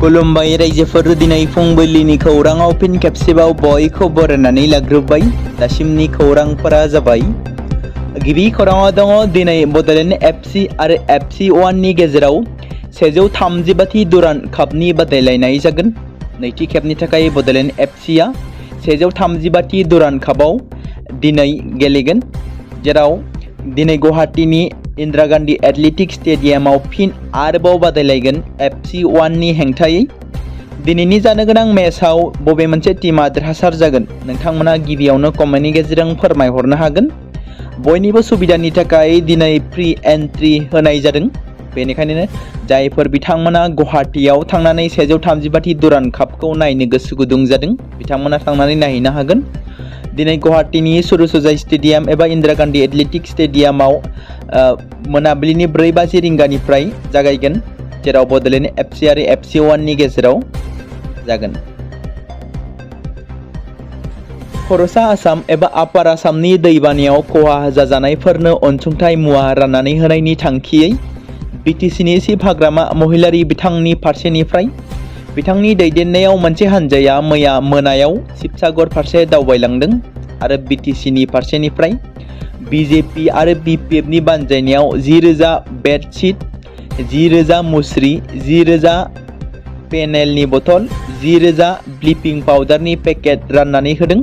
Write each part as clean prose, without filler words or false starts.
खुलुमबाय रायजोफोर दिनै फुंबिलिनि खौराङाव फिन खेबसेबाव बयखौ बरायनानै लाग्रोबाय। दासिमनि खौरांफोरा जाबाय। गिबि खौराङाव दङ दिनै बड'लेण्ड एफसि आरो FC1 नि गेजेराव 130 दुरान्ड कापनि बादायलायनाय जागोन। नैथि खेबनि थाखाय बड'लेण्ड एफसिआ 130 दुरान्ड कापआव दिनै गेलेगोन, जेराव दिनै गुवाहाटीनि इन्दिरा गान्धी एथलेटिक स्टेडियामाव फिन आरोबाव बादायलायगोन FC1 नि हेंथायै। दिनैनि जानो गोनां मेचआव बबे मोनसे टीमा देरहासार जागोन नोंथांमोना गिबियावनो कमेन्टनि गेजेरजों फोरमायहरनो हागोन। बयनिबो सुबिदानि थाखाय दिनै फ्रि एन्ट्रि होनाय जादों, बेनिखायनो जायफोर बिथांमोना गुवाहाटीयाव थांनानै 130 दुरान्ड कापखौ नायनो गोसो गुदुं जादों बिथांमोना थांनानै नायहैनो हागोन। दिनै गुवाहाटीनि सुरुसजाय स्टेडियाम एबा इन्दिरा गान्धी एथलेटिक स्टेडियामाव मोनाबिलिनि 4 रिंगानिफ्राय जागायगोन, जेराव बड'लेण्ड एफसि आरो FC1 नि गेजेराव जागोन। खर'सा आसाम एबा आपार आसामनि दैबानायाव खहा जाजानायफोरनो अनसुंथाइ मुवा राननानै होनायनि थांखियै BTCनि चिफ हाग्रामा महिलारि बिथांनि फारसेनिफ्राय बिथांनि दैदेननायाव मोनसे हानजाया मैया मोनायाव शिबसागर फारसे दावबायलांदों आरो BTCनि फारसेनिफ्राय BJP आरो BPFनि बानजायनायाव 10,000 बेडशीट, 10,000 मुस्रि, 10,000 पेनेलनि बथल, 10,000 ब्लिचिं पाउडारनि पेकेट राननानै होदों।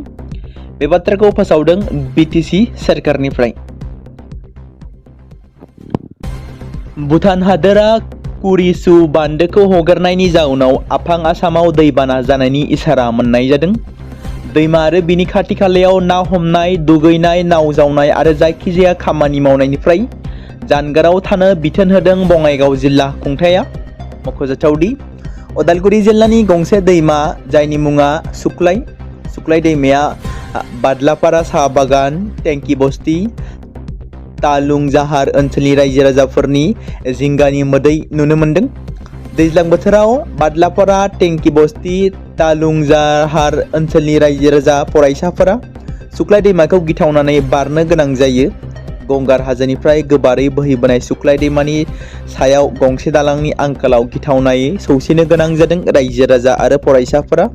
बे बाथ्राखौ फोसावदों BTC सोरखारनिफ्राय। भुटान हादोरा कुरिसु बान्दोखौ हगारनायनि जाउनाव आफां आसामाव दैबाना जानायनि इसारा मोननाय जादों। दैमा आरो बिनि खाथि खालायाव ना हमनाय, दुगैनाय, नाव जावनाय आरो जायखिजाया खामानि मावनायनिफ्राय जानगाराव थानो बिथोन होदों बङाइगाव जिल्ला खुंथाया। मख'जाथावदि उदालगुरि जिल्लानि गंसे दैमा जायनि मुङा सुक्लाय दैमाया बादलापारा साहा बागान, टेंकी बस्ती, तालुं जाहार ओनसोलनि रायजो राजाफोरनि जिंगानि मोदै नुनो मोन्दों। दैज्लां बोथोराव बादलापारा, टेंकी बस्ती, तालुं जाहार ओनसोलनि रायजो राजा फरायसाफोरा सुक्लाय दैमाखौ गिथावनानै बारनो गोनां जायो। गंगार हाजोनिफ्राय गोबारै बोहैबोनाय सुक्लाय दैमानि सायाव गंसे दालांनि आंखालाव गिथावनायै सौसिनो गोनां जादों रायजो राजा आरो फरायसाफोरा।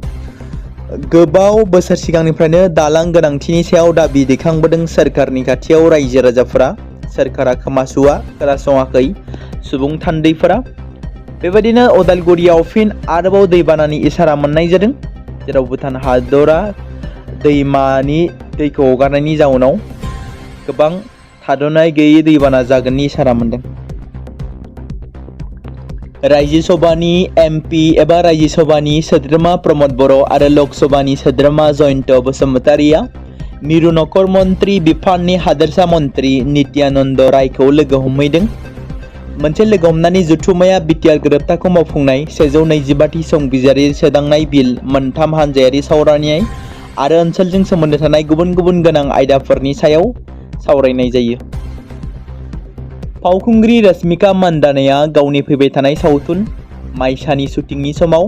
गोबाव बोसोर सिगांनिफ्रायनो दालां गोनांथिनि सायाव दाबि दैखांबोदों सोरखारनि खाथियाव रायजो राजाफोरा। सोरखारा खोमासुवा, खोनासङाखै सुबुं थान्दैफोरा। बेबायदिनो उदालगुरियाव फिन आरोबाव दैबानानि इसारा मोननाय जादों, जेराव भुटान हादरा दैमानि दैखौ हगारनायनि जाउनाव गोबां थाद'नाय गैयै दैबाना जागोननि इसारा मोनदों। रायजो सभानि MP एबा रायजो सभानि सोद्रोमा प्रमद बर' आरो लक सभानि सोद्रोमा जयन्त बसुमतारिया मिरु नखर मन्त्रि बिफाननि हादोरसा मन्त्रि नित्यानन्द रायखौ लोगो हमहैदों। मोनसे लोगो हमनायनि जथुम्माया Btr गोरोबथाखौ मावफुंनाय 125 संबिजिरारि सोदांनाय बिल, मोनथाम हानजायारि सावरायनाय आरो ओनसोलजों सोमोन्दो थानाय गुबुन गुबुन गोनां आयदाफोरनि सायाव सावरायनाय जायो। फावखुंग्रि रश्मिका मान्दानाया गावनि फैबाय थानाय सावथुन माइसानि शुटिंनि समाव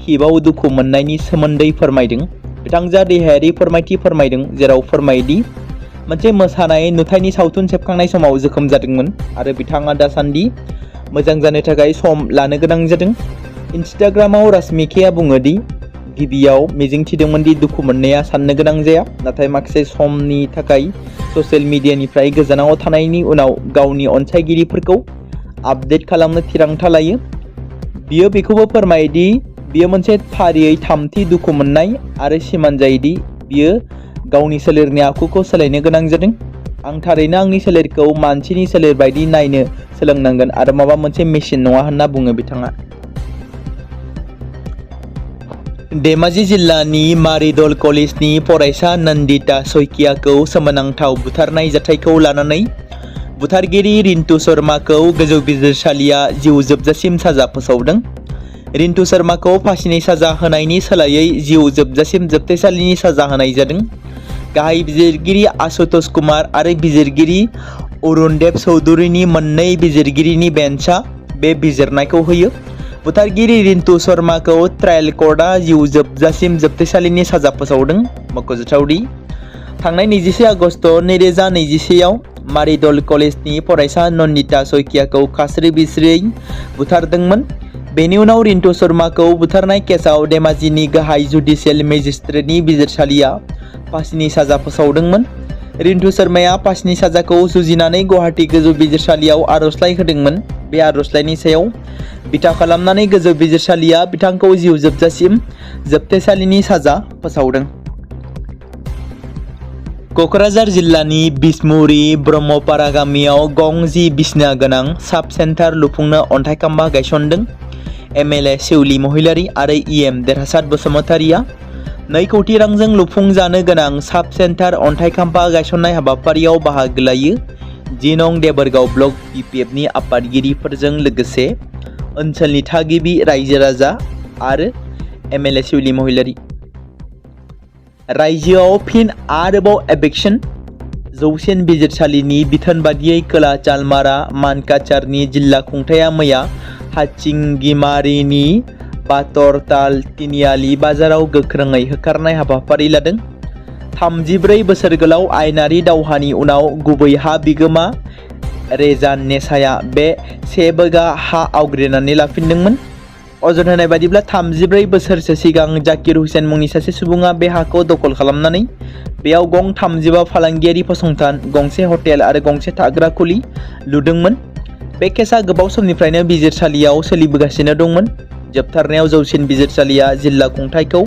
हिपआव दुखु मोननायनि सोमोन्दै फोरमायदों। बिथांजोआ देहायारि फोरमायथि फोरमायदों, जेराव फोरमायदि मोनसे मोसानाय नुथायनि सावथुन सेबखांनाय समाव जोखोम जादोंमोन आरो बिथाङा दासान्दि मोजां जानो थाखाय सम लानो गोनां जादों। इन्स्टाग्रामाव रश्मिकाया बुङो दि गिबियाव मिजिंथिदोंमोन दि दुखु मोननाया साननो गोनां जाया, नाथाय माखासे समनि थाखाय ससियेल मिडियानिफ्राय गोजानाव थानायनि उनाव गावनि अनसायगिरिफोरखौ आपडेट खालामनो थिरांथा लायो। बियो बेखौबो फोरमायोदि बियो मोनसे फारियै थामथि दुखु मोननाय आरो सिमान जायोदि बियो गावनि सोलेरनि आखुखौ सोलायनो गोनां जादों। आं थारैनो आंनि सोलेरखौ मानसिनि सोलेर बायदि नायनो सोलोंनांगोन आरो माबा मोनसे मेसिन नङा होनना बुङो बिथाङा। धेमाजि जिल्लानि मारिदल कलेजनि फरायसा नन्दिता सयकियाखौ सोमोनांथाव बुथारनाय जाथायखौ लानानै बुथारगिरि रिन्टु शर्माखौ गोजौ बिजिरसालिया जिउ जोबजासिम साजा फोसावदों। रिन्टु शर्माखौ फासिनि साजा होनायनि सोलायै जिउ जोबजासिम जोबथेसालिनि साजा होनाय जादों। गाहाय बिजिरगिरि आशुतोष कुमार आरो बिजिरगिरि अरुणदेव चौधुरीनि मोननै बिजिरगिरिनि बेन्चआ बे बिजिरनायखौ होयो। बुथारगिरि रिन्टु शर्माखौ ट्रायल कर्टआ जिउ जोबजासिम जोबथेसालिनि साजा फोसावदों। मख'जाथावदि थांनाय 21 आगस्ट 2021आव मारिदल कलेजनि फरायसा नन्दिता सयकियाखौ खास्रि बिस्रियै बुथारदोंमोन। बेनि उनाव रिन्टु शर्माखौ बुथारनाय केसाव धेमाजिनि गाहाय जुडिसियेल मेजिस्ट्रेटनि बिजिरसालिया फासिनि साजा फोसावदोंमोन। रिन्टु शर्माया फासिनि साजाखौ जुजिनानै गुवाहाटी गोजौ बिजिरसालियाव आर'जलाइ होदोंमोन। बे आर'जलाइनि सायाव बिथा खालामनानै गोजौ बिजिरसालिया बिथांखौ जिउ जोबजासिम जोबथेसालिनि साजा फोसावदों। क'क्राझार जिल्लानि बिसमुरि ब्रह्मपारा गामियाव गं 10 बिसना गोनां साब सेन्टार लुफुंनो अन्थाइ खाम्फा गायसनदों। एमएलए शिउली महिलारी आरो इएम देरहासात बसुमतारिया 2 कौटि रांजों लुफुंजानो गोनां साब सेन्टार अन्थाइ खाम्फा गायसननाय हाबाफारियाव बाहागो लायो। 10 नं देबोरगाव ब्लक बिपिएफनि आफादगिरिफोरजों लोगोसे ओनसोलनि थागिबि रायजो राजा आरो एमएलए शिउली महिलारी। रायजोआव फिन आरोबाव एभिक्शन। जौसिन बिजिरसालिनि बिथोन बादियै खोला चालमारा मानकाचारनि जिल्ला खुंथाया मैया हाथिंगिमारिनि बातरताल तिनियाली बाजाराव गोख्रोङै होखारनाय हाबाफारि लादों। 34 बोसोर गोलाव आयेनारि दावहानि उनाव गुबै हा बिगोमा रेजान नेसाया बे 1 बिघा हा आवग्रिनानै लाफिनदोंमोन। अजद होनाय बादिब्ला 34 बोसोरसो सिगां जाकिर हुसेन मुंनि सासे सुबुङा बे हाखौ दखल खालामनानै बेयाव गं 35 फालांगियारि फसंथान, गंसे हटेल आरो गंसे थाग्रा खुलि लुदोंमोन। बे केसआ गोबाव समनिफ्रायनो बिजिरसालियाव सोलिबोगासिनो दंमोन। जोबथारनायाव जौसिन बिजिरसालिया जिल्ला खुंथायखौ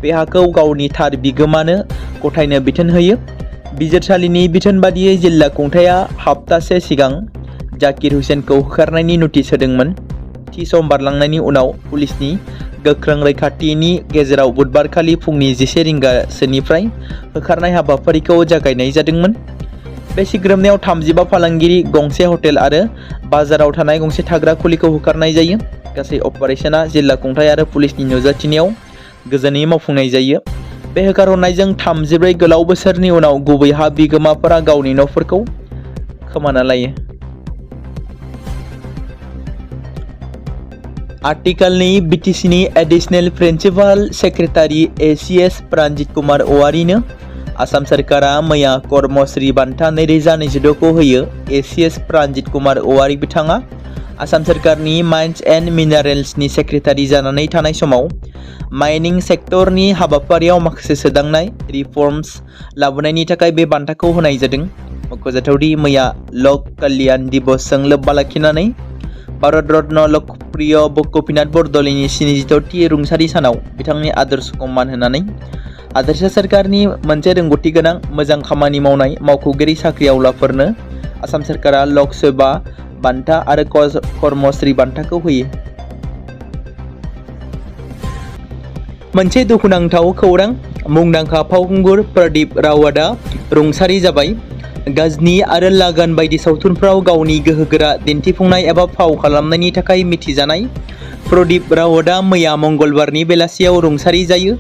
बे हाखौ गावनि थार बिगोमानो गथायनो बिथोन होयो। बिजिरसालिनि बिथोन बादियै जिल्ला खुंथाया हप्तासे सिगां जाकिर हुसेनखौ होखारनायनि नटिस होदोंमोन। थि सम बारलांनायनि उनाव पुलिसनि गोख्रों रैखाथिनि गेजेराव बुधबारखालि फुंनि 11 रिंगासोनिफ्राय होखारनाय हाबाफारिखौ जागायनाय जादोंमोन। बे सिग्रोमनायाव 35 फालांगिरि, गंसे हटेल आरो बाजाराव थानाय गंसे थाग्रा खुलिखौ होखारनाय जायो। गासै अपारेशना जिल्ला खुंथाय आरो पुलिसनि नुजाथिनायाव गोजोनै मावफुंनाय जायो। बे होखारहरनायजों 34 गोलाव बोसोरनि उनाव गुबै हा बिगोमाफोरा गावनि न'फोरखौ खोमाना लायो। आथिखालनि बिटिसिनि additional principal secretary ACS Pranjit Kumar औवारिनो आसाम सरकारा मैया कर्मश्री बान्था 2022 खौ होयो। एसीएस प्रानजित कुमार औवारि बिथाङा आसाम सरकारनि माइन्स एन्ड मिनारेल्सनि सेक्रेटारि जानानै थानाय समाव माइनिं सेक्टरनि हाबाफारियाव माखासे सोदांनाय रिफर्मस लाबोनायनि थाखाय बे बान्थाखौ होनाय जादों। मख'जाथावदि मैया लक कल्याण दिवसजों लोब्बा लाखिनानै भारत रत्न लकप्रिय गपिनाथ बरदलैनि 74थि रुंसारि सानाव बिथांनि आदर्शखौ मान होनानै हादोरसा सरकारनि मोनसे रोंगौथि गोनां मोजां खामानि मावनाय मावख'गिरि साख्रिआवलाफोरनो आसाम सरकारा लक सेवा बान्था आरो कर्मश्री बान्थाखौ होयो। मोनसे दुखुनांथाव खौरां, मुंदांखा फावखुंगुर प्रदीप रावतआ रुंसारि जाबाय। गजनी आरो लागान बायदि सावथुनफ्राव गावनि गोहोगोरा दिन्थिफुंनाय एबा फाव खालामनायनि थाखाय मिथिजानाय प्रदीप रावतआ मैया मंगलबारनि बेलासियाव रुंसारि जायो।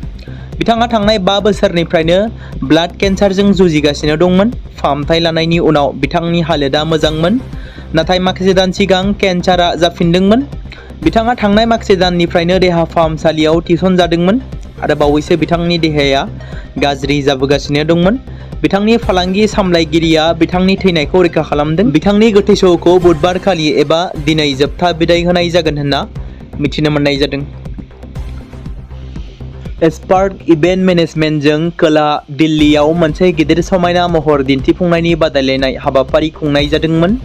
बिथाङा थांनाय 5 बोसोरनिफ्रायनो ब्लाड केन्सारजों जुजिगासिनो दंमोन। फाहामथाय लानायनि उनाव बिथांनि हालोदा मोजांमोन, नाथाय माखासे दान सिगां केन्सारआ जाफिनदोंमोन। बिथाङा थांनाय माखासे दाननिफ्रायनो देहा फाहामसालियाव थिसनजादोंमोन आरो बावैसो बिथांनि देहाया गाज्रि जाबोगासिनो दंमोन। बिथांनि फालांगि सामलायगिरिया बिथांनि थैनायखौ रैखा खालामदों। बिथांनि गोथै सह'खौ बुधबारखालि एबा दिनै जोबथा बिदाय होनाय जागोन होनना मिथिनो मोननाय जादों। स्पार्क इभेन्ट मेनेजमेन्टजों खोला दिल्लीयाव मोनसे गिदिर समायना महर दिन्थिफुंनायनि बादायलायनाय हाबाफारि खुंनाय जादोंमोन।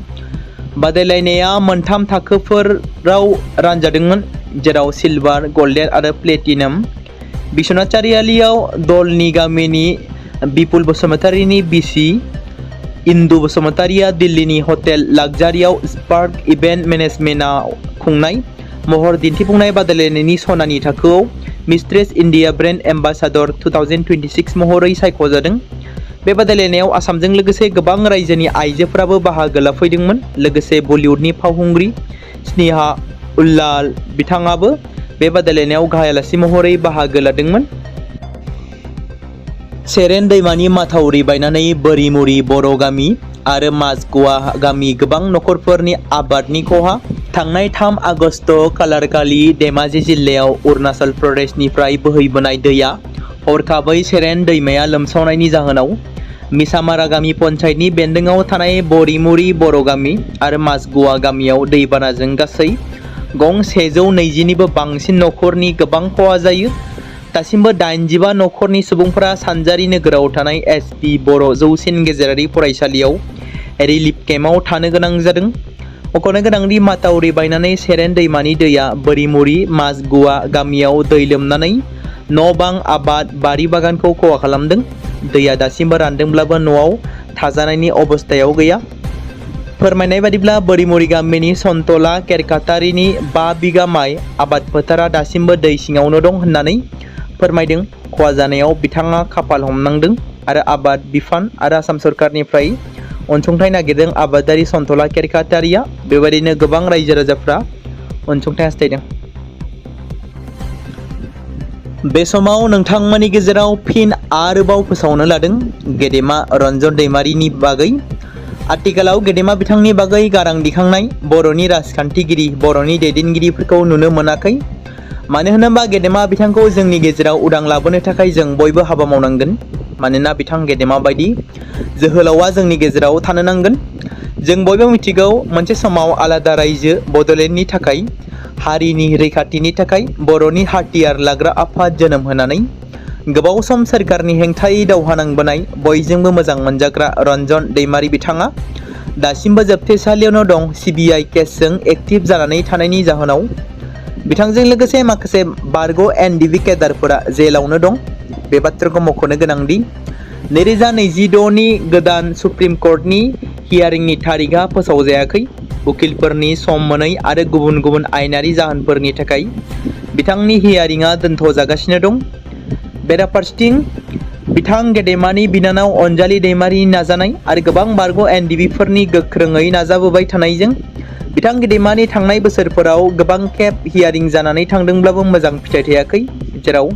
बादायलायनाया मोनथाम थाखोफोराव रानजादोंमोन, जेराव सिलभार, गल्डेन आरो प्लेटिनाम। बिश्वनाथ चारियालियाव दलनि गामिनि बिपुल बसुमतारीनि बिसि इन्दु बसुमतारीया दिल्लीनि हटेल लाक्जारियाव स्पार्क इभेन्ट मेनेजमेन्टआव खुंनाय महर दिन्थिफुंनाय बादायलायनायनि सनानि थाखोआव मिस्ट्रेस इन्डिया ब्रेन्ड एम्बासाडर 2026 महरै सायख'जादों। बे बादायलायनायाव आसामजों लोगोसे गोबां रायजोनि आइजोफोराबो बाहागो लाफैदोंमोन। लोगोसे बलिउडनि फावखुंग्रि स्नेहा उल्लाल बिथाङाबो बे बादायलायनायाव गाहाय आलासि महरै बाहागो लादोंमोन। सेरेन दैमानि माथावरि बायनानै बोरिमुरि बर' गामि आरो माजग'वा गामि गोबां नखरफोरनि आबादनि खहा। थांनाय 3 आगस्ट खालारखालि धेमाजि जिल्लायाव अरुणाचल प्रदेशनिफ्राय बोहैबोनाय दैया हरखाबै सेरेन दैमाया लोमसावनायनि जाहोनाव मिसामारा गामि पन्चायतनि बेन्दोङाव थानाय बोरिमुरि बर' गामि आरो माजग'वा गामियाव दैबानाजों गासै गं 120निबो बांसिन नखरनि गोबां खहा जायो। दासिमबो 85 नखरनि सुबुंफोरा सानजारि नोगोराव थानाय एसपि बर' जौसिन गेजेरारि फरायसालियाव रिलिफ केम्पआव थानो गोनां जादों। मख'नो गोनांदि माथावरि बायनानै सेरेन दैमानि दैया बोरिमुरि माजगुवा गामियाव दै लोमनानै न' बां आबाद बारि बागानखौ खहा खालामदों। दैया दासिमबो रानदोंब्लाबो न'आव थाजानायनि अबस्थायाव गैया। फोरमायनाय बादिब्ला बोरिमुरि गामिनि सन्तला केरकाटारिनि 5 बिगा माइ आबाद फोथारा दासिमबो दै सिङावनो दं होननानै फोरमायदों। खहा जानायाव बिथाङा खाफाल हमनांदों आरो आबाद बिफान आरो आसाम सरकारनिफ्राय अनसुंथाइ नागिरदों। आबादारि सन्तला केरकाटारिया बेबायदिनो गोबां रायजो राजाफ्रा अनसुंथाइ हास्थायदों। बे समाव नोंथांमोननि गेजेराव फिन आरोबाव फोसावनो लादों गेदेमा रन्जन दैमारिनि बागै। आथिखालाव गेदेमा बिथांनि बागै गारां दिखांनाय बर'नि राजखान्थिगिरि बर'नि दैदेनगिरिफोरखौ नुनो मोनाखै। मानो होनोबा गेदेमा बिथांखौ जोंनि गेजेराव उदां लाबोनो थाखाय जों बयबो हाबा मावनांगोन। मानोना बिथां गेदेमा बायदि जोहोलावा जोंनि गेजेराव थानो नांगोन। जों बयबो मिथिगौ मोनसे समाव आलादा रायजो बड'लेण्डनि थाखाय हारिनि रैखाथिनि थाखाय बर'नि हाथियार लाग्रा आफाद जोनोम होनानै गोबाव सम सोरखारनि हेंथायै दावहा नांबोनाय बयजोंबो मोजां मोनजाग्रा रन्जन दैमारि बिथाङा दासिमबो जोबथेसालियावनो दं। CBI केसजों एक्टिभ जानानै थानायनि जाहोनाव बिथांजों लोगोसे माखासे बारग' NDB केडारफोरा जेलावनो दं। बे बाथ्राखौ मख'नो गोनांदि 2026नि गोदान सुप्रिम कर्टनि हियारिंनि थारिखआ फोसावजायाखै। उकिलफोरनि सम मोनै आरो गुबुन गुबुन आयेनारि जाहोनफोरनि थाखाय बिथांनि हियारिंआ दोनथ'जागासिनो दं। बेराफारसेथिं बिथां गेदेमानि बिनानाव अनजालि दैमारिनि नाजानाय आरो गोबां बारग' NDBफोरनि गोख्रोङै नाजाबोबाय थानायजों बिथां गेदेमानि थांनाय बोसोरफोराव गोबां खेब हियारिं जानानै थांदोंब्लाबो मोजां फिथाइ थायाखै। जेराव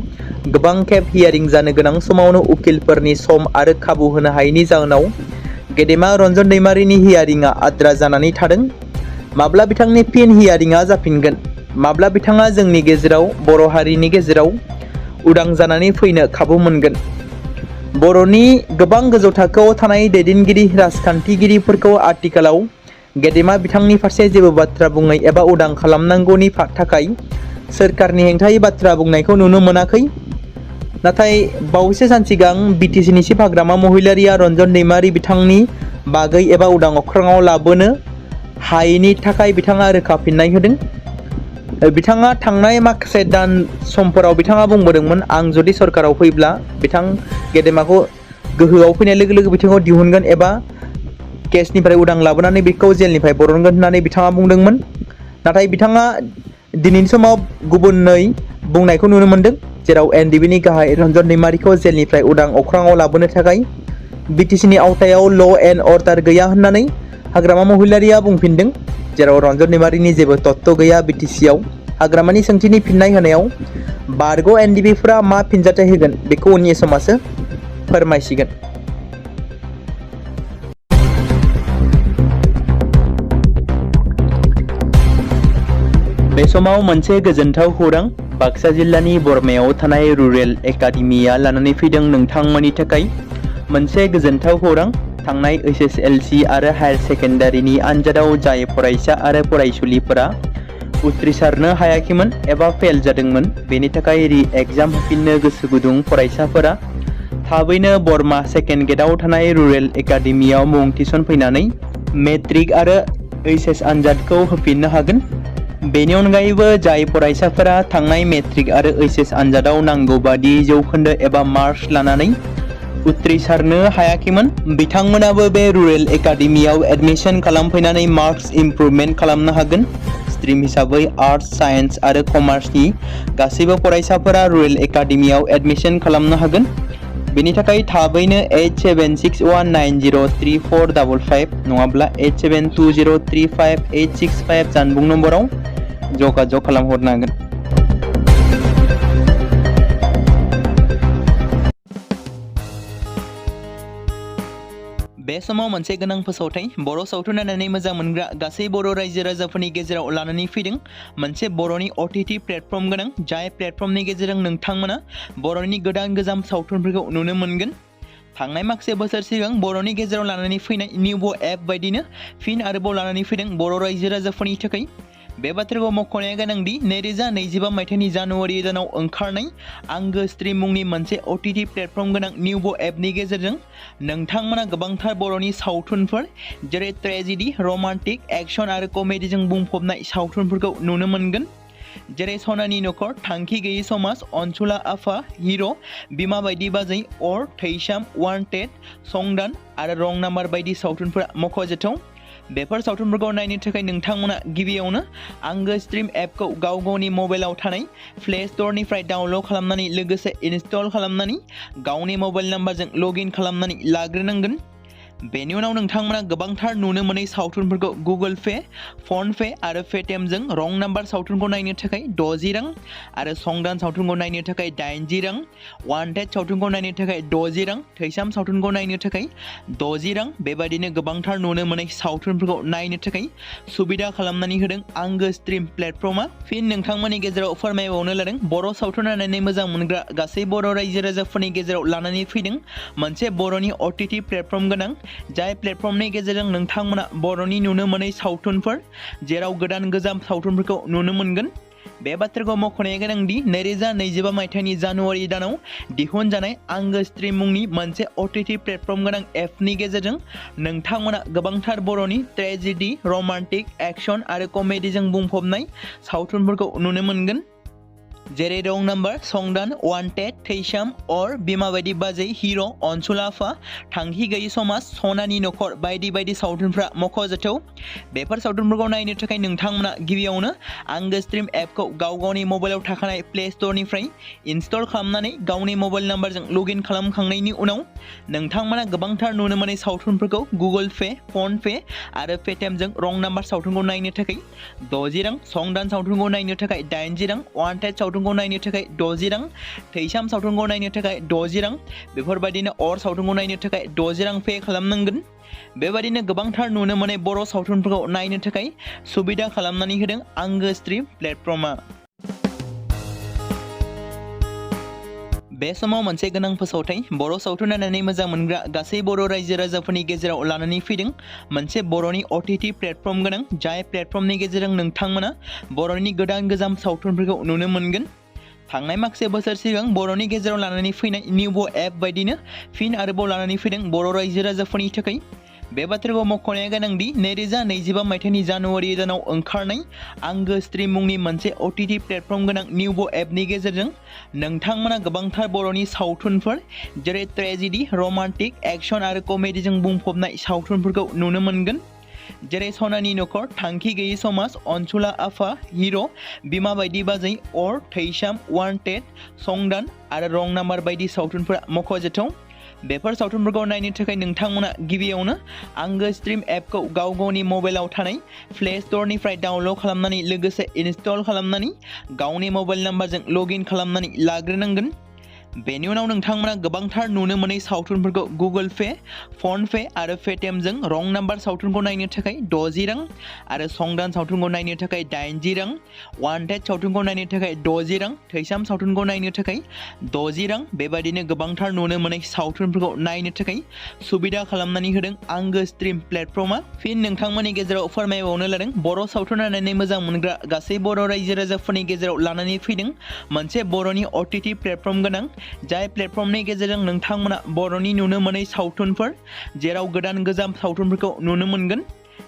गोबां खेब हियारिं जानो गोनां समावनो उकिलफोरनि सम आरो खाबु होनो हायैनि जाहोनाव गेदेमा रन्जन दैमारिनि हियारिंआ आद्रा जानानै थादों। माब्ला बिथांनि फिन हियारिंआ जाफिनगोन? माब्ला बिथाङा जोंनि गेजेराव बर' हारिनि गेजेराव उदां जानानै फैनो खाबु मोनगोन? बर'नि गोबां गोजौ थाखोआव थानाय दैदेनगिरि राजखान्थिगिरिफोरखौ आथिखालाव गेदेमा बिथांनि फारसे जेबो बाथ्रा बुङै एबा उदां खालामनांगौनि थाखाय सोरखारनि हेंथायै बाथ्रा बुंनायखौ नुनो मोनाखै। नाथाय बावैसो सान सिगां BTCनि चिफ हाग्रामा महिलारिया रन्जन दैमारि बिथांनि बागै एबा उदां अख्राङाव लाबोनो हायैनि थाखाय बिथाङा रोखा फिननाय होदों। बिथाङा थांनाय माखासे दान समफोराव बिथाङा बुंबोदोंमोन आं जुदि सरकाराव फैब्ला बिथां गेदेमाखौ गोहोआव फैनाय लोगो लोगो बिथांखौ दिहुनगोन एबा केसनिफ्राय उदां लाबोनानै बेखौ जेलनिफ्राय बरनगोन होननानै बिथाङा बुंदोंमोन। नाथाय बिथाङा दिनैनि समाव गुबुनै बुंनायखौ नुनो मोनदों। जेराव NDBनि गाहाय रन्जन दैमारिखौ जेलनिफ्राय उदां अख्राङाव लाबोनो थाखाय BTCनि आवथायाव ल' एन्ड अर्डार गैया होननानै हाग्रामा महिलारिया बुंफिनदों। जेराव रन्जन दैमारिनि जेबो तत्त्व गैया BTCआव। हाग्रामानि सोंथिनि फिननाय होनायाव बारग' NDBफोरा मा फिनजाथाय होगोन बेखौ उननि समासो फोरमायसिगोन। बे समाव मोनसे गोजोनथाव खौरां बाक्सा जिल्लानि बरमायाव थानाय रुरेल एकाडेमिया लानानै फैदों नोंथांमोननि थाखाय मोनसे गोजोनथाव खौरां। थांनाय HSLC आरो हायार सेकेन्डारिनि आनजादाव जाय फरायसा आरो फरायसुलिफोरा उथ्रिसारनो हायाखैमोन एबा फेल जादोंमोन बेनि थाखाय रि-एग्जाम होफिननो गोसो गुदुं फरायसाफोरा थाबैनो बरमा सेकेन्ड गेटआव थानाय रुरेल एकाडेमियाव मुं थिसनफैनानै मेट्रिक आरो HS आनजादखौ होफिननो हागोन। बेनि अनगायैबो जाय फरायसाफोरा थांनाय मेट्रिक आरो HS आनजादाव नांगौ बादि जौखोन्दो एबा मार्क्स लानानै उथ्रिसारनो हायाखैमोन बिथांमोनाबो बे रुरेल एकाडेमियाव एडमिशन खालामफैनानै मार्क्स इमप्रुभमेन्ट खालामनो हागोन। स्ट्रिम हिसाबै आर्टस, साइन्स आरो कमार्सनि गासैबो फरायसाफोरा रुरेल एकाडेमियाव एडमिशन खालामनो हागोन। बेनि थाखाय थाबैनो 8761903455 नङाब्ला 87203585 जानबुं नम्बराव जगाजग खालामहरनो हागोन। बे समाव मोनसे गोनां फोसावथाय बर' सावथुन नायनानै मोजां मोनग्रा गासै बर' रायजो राजाफोरनि गेजेराव लानानै फैदों मोनसे बर'नि OTT प्लेटफर्म गोनां जाय प्लेटफर्मनि गेजेरजों नोंथांमोना बर'नि गोदान गोजाम सावथुनफोरखौ नुनो मोनगोन। थांनाय माखासे बोसोर सिगां बर'नि गेजेराव लानानै फैनाय निउबो एप बायदिनो फिन आरोबाव लानानै फैदों बर' रायजो राजाफोरनि थाखाय। बे बाथ्राखौ मख'नाया गोनांदि 2025 मायथाइनि जानुवारि दानाव ओंखारनाय आंगो स्ट्रीम मुंनि मोनसे OTT प्लेटफर्म गोनां निउबो एपनि गेजेरजों नोंथांमोना गोबांथार बर'नि सावथुनफोर जेरै ट्रेजेडी, रमान्टिक, एक्शन आरो कमेडीजों बुंफबनाय सावथुनफोरखौ नुनो मोनगोन। जेरै सनानि नखर, थांखि गैयै समाज, अनसुला आफा, हिर', बिमा बायदि बाजै, अर, थैसाम, वान्टेड, संदान आरो रं नाम्बार बायदि सावथुनफोरा मख'जाथाव। बेफोर सावथुनफोरखौ नायनो थाखाय नोंथांमोना गिबियावनो आंगो स्ट्रीम एपखौ गावनि मबाइलाव थानाय प्ले स्ट'रनिफ्राय डाउनल'ड खालामनानै लोगोसे इनस्टल खालामनानै गावनि मबाइल नाम्बारजों लगइन खालामनानै लाग्रोनांगोन। बेनि उनाव नोंथांमोना गोबांथार नुनो मोनै सावथुनफोरखौ गुगोल पे, फन पे आरो पेटिएमजों रं नाम्बार सावथुनखौ नायनो थाखाय 60 रां आरो संदान सावथुनखौ नायनो थाखाय 80 रां, वान्टेड सावथुनखौ नायनो थाखाय 60 रां, थैसाम सावथुनखौ नायनो थाखाय 60 रां बेबायदिनो गोबांथार नुनो मोनै सावथुनफोरखौ नायनो थाखाय सुबिदा खालामनानै होदों आंगो स्ट्रीम प्लेटफर्मा। फिन नोंथांमोननि गेजेराव फोरमायबावनो लादों बर' सावथुन नायनानै मोजां मोनग्रा गासै बर' रायजो राजाफोरनि गेजेराव लानानै फैदों मोनसे बर'नि OTT प्लेटफर्म गोनां जाय प्लेटफर्मनि गेजेरजों नोंथांमोना बर'नि नुनो मोनै सावथुनफोर जेराव गोदान गोजाम सावथुनफोरखौ नुनो मोनगोन। बे बाथ्राखौ मख'नाया गोनांदि 2025 मायथाइनि जानुवारि दानाव दिहुनजानाय आंगो स्ट्रीम मुंनि मोनसे OTT प्लेटफर्म गोनां एपनि गेजेरजों नोंथांमोना गोबांथार बर'नि ट्रेजेडी, रमान्टिक, एक्शन आरो कमेडीजों बुंफबनाय सावथुनफोरखौ नुनो मोनगोन। जेरै रं नाम्बार, संदान, वान्टेड, थैसाम, अर, बिमा बायदि बाजै, हिर', अनसुला आफा, थांखि गैयै समाज, सनानि नखर बायदि बायदि सावथुनफ्रा मख'जाथाव। बेफोर सावथुनफोरखौ नायनो थाखाय नोंथांमोना गिबियावनो आंगो स्ट्रीम एपखौ गावनि मबाइलाव थाखानाय प्ले स्ट'रनिफ्राय इनस्टल खालामनानै गावनि मबाइल नाम्बारजों लगइन खालामखांनायनि उनाव नोंथांमोना गोबांथार नुनो मोनै सावथुनफोरखौ गुगोल पे, फन पे आरो पेटिएमजों रं नाम्बार सावथुनखौ नायनो थाखाय 60 रां, संदान सावथुनखौ नायनो थाखाय 80 रां, वान्टेड सावथुनखौ नायनो थाखाय 60 रां, थैसाम सावथुनखौ नायनो थाखाय 60 रां बेफोरबायदिनो अर सावथुनखौ नायनो थाखाय 60 रां पे खालामनांगोन। बेबायदिनो गोबांथार नुनो मोनै बर' सावथुनफोरखौ नायनो थाखाय सुबिदा खालामनानै होदों आंगो स्ट्रीम प्लेटफर्मा। बे समाव मोनसे गोनां फोसावथाय बर' सावथुन नायनानै मोजां मोनग्रा गासै बर' रायजो राजाफोरनि गेजेराव लानानै फैदों मोनसे बर'नि OTT प्लेटफर्म गोनां जाय प्लेटफर्मनि गेजेरजों नोंथांमोना बर'नि गोदान गोजाम सावथुनफोरखौ नुनो मोनगोन। थांनाय माखासे बोसोर सिगां बर'नि गेजेराव लानानै फैनाय निउबो एप बायदिनो फिन आरोबाव लानानै फैदों बर' रायजो राजाफोरनि थाखाय। बे बाथ्राखौ मख'नाया गोनांदि 2025 मायथाइनि जानुवारि दानाव ओंखारनाय आंगो स्ट्रीम मुंनि मोनसे OTT प्लेटफर्म गोनां निउबो एपनि गेजेरजों नोंथांमोना गोबांथार बर'नि सावथुनफोर जेरै ट्रेजेडी, रमान्टिक, एक्शन आरो कमेडीजों बुंफबनाय सावथुनफोरखौ नुनो मोनगोन। जेरै सनानि नखर, थांखि गैयै समाज, अनसुला आफा, हिर', बिमा बायदि बाजै, अर, थैसाम, वान्टेड, संदान आरो रं नाम्बार बायदि सावथुनफोरा मख'जाथाव। बेफोर सावथुनफोरखौ नायनो थाखाय नोंथांमोना गिबियावनो आंगो स्ट्रीम एपखौ गावनि मबाइलाव थानाय प्ले स्ट'रनिफ्राय डाउनल'ड खालामनानै लोगोसे इनस्टल खालामनानै गावनि मबाइल नाम्बारजों लगइन खालामनानै लाग्रोनांगोन। बेनि उनाव नोंथांमोना गोबांथार नुनो मोनै सावथुनफोरखौ गुगोल पे, फन पे आरो पेटिएमजों रं नाम्बार सावथुनखौ नायनो थाखाय 60 रां आरो संदान सावथुनखौ नायनो थाखाय 80 रां, वान्टेड सावथुनखौ नायनो थाखाय 60 रां, थैसाम सावथुनखौ नायनो थाखाय 60 रां बेबायदिनो गोबांथार नुनो मोनै सावथुनफोरखौ नायनो थाखाय सुबिदा खालामनानै होदों आंगो स्ट्रीम प्लेटफर्मा। फिन नोंथांमोननि गेजेराव फोरमायबावनो लादों बर' सावथुन नायनानै मोजां मोनग्रा गासै बर' रायजो राजाफोरनि गेजेराव लानानै फैदों मोनसे बर'नि OTT प्लेटफर्म गोनां जाय प्लेटफर्मनि गेजेरजों नोंथांमोना बर'नि नुनो मोनै सावथुनफोर जेराव गोदान गोजाम सावथुनफोरखौ नुनो मोनगोन।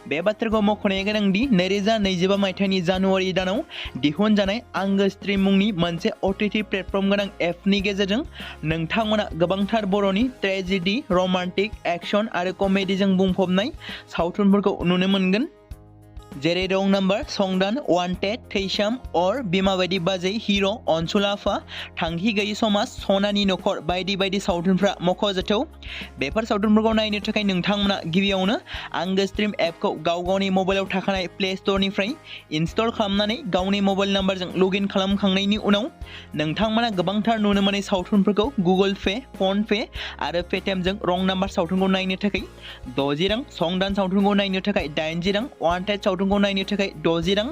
बे बाथ्राखौ मख'नाया गोनांदि 2025 मायथाइनि जानुवारि दानाव दिहुनजानाय आंगो स्ट्रीम मुंनि मोनसे OTT प्लेटफर्म गोनां एपनि गेजेरजों नोंथांमोना गोबांथार बर'नि ट्रेजेडी, रमान्टिक, एक्शन आरो कमेडीजों बुंफबनाय सावथुनफोरखौ नुनो मोनगोन। जेरै रं नाम्बार, संदान, वान्टेड, थैसाम, अर, बिमा बायदि बाजै, हिर', अनसुला आफा, थांखि गैयै समाज, सनानि नखर बायदि बायदि सावथुनफ्रा मख'जाथाव। बेफोर सावथुनफोरखौ नायनो थाखाय नोंथांमोना गिबियावनो आंगो स्ट्रीम एपखौ गावनि मबाइलाव थाखानाय प्ले स्ट'रनिफ्राय इनस्टल खालामनानै गावनि मबाइल नाम्बारजों लगइन खालामखांनायनि उनाव नोंथांमोना गोबांथार नुनो मोनै सावथुनफोरखौ गुगोल पे, फन पे आरो पेटिएमजों रं नाम्बार सावथुनखौ नायनो थाखाय 60 रां, संदान सावथुनखौ नायनो थाखाय 80 रां, वान्टेड सावथुनखौ नायनो थाखाय 60 रां,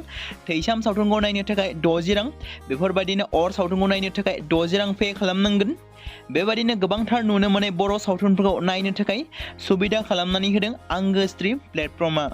थैसाम सावथुनखौ नायनो थाखाय 60 रां बेफोरबायदिनो अर सावथुनखौ नायनो थाखाय 60 रां पे खालामनांगोन। बेबायदिनो गोबांथार नुनो मोनै बर' सावथुनफोरखौ नायनो थाखाय सुबिदा खालामनानै होदों आंगो स्ट्रीम प्लेटफर्मा।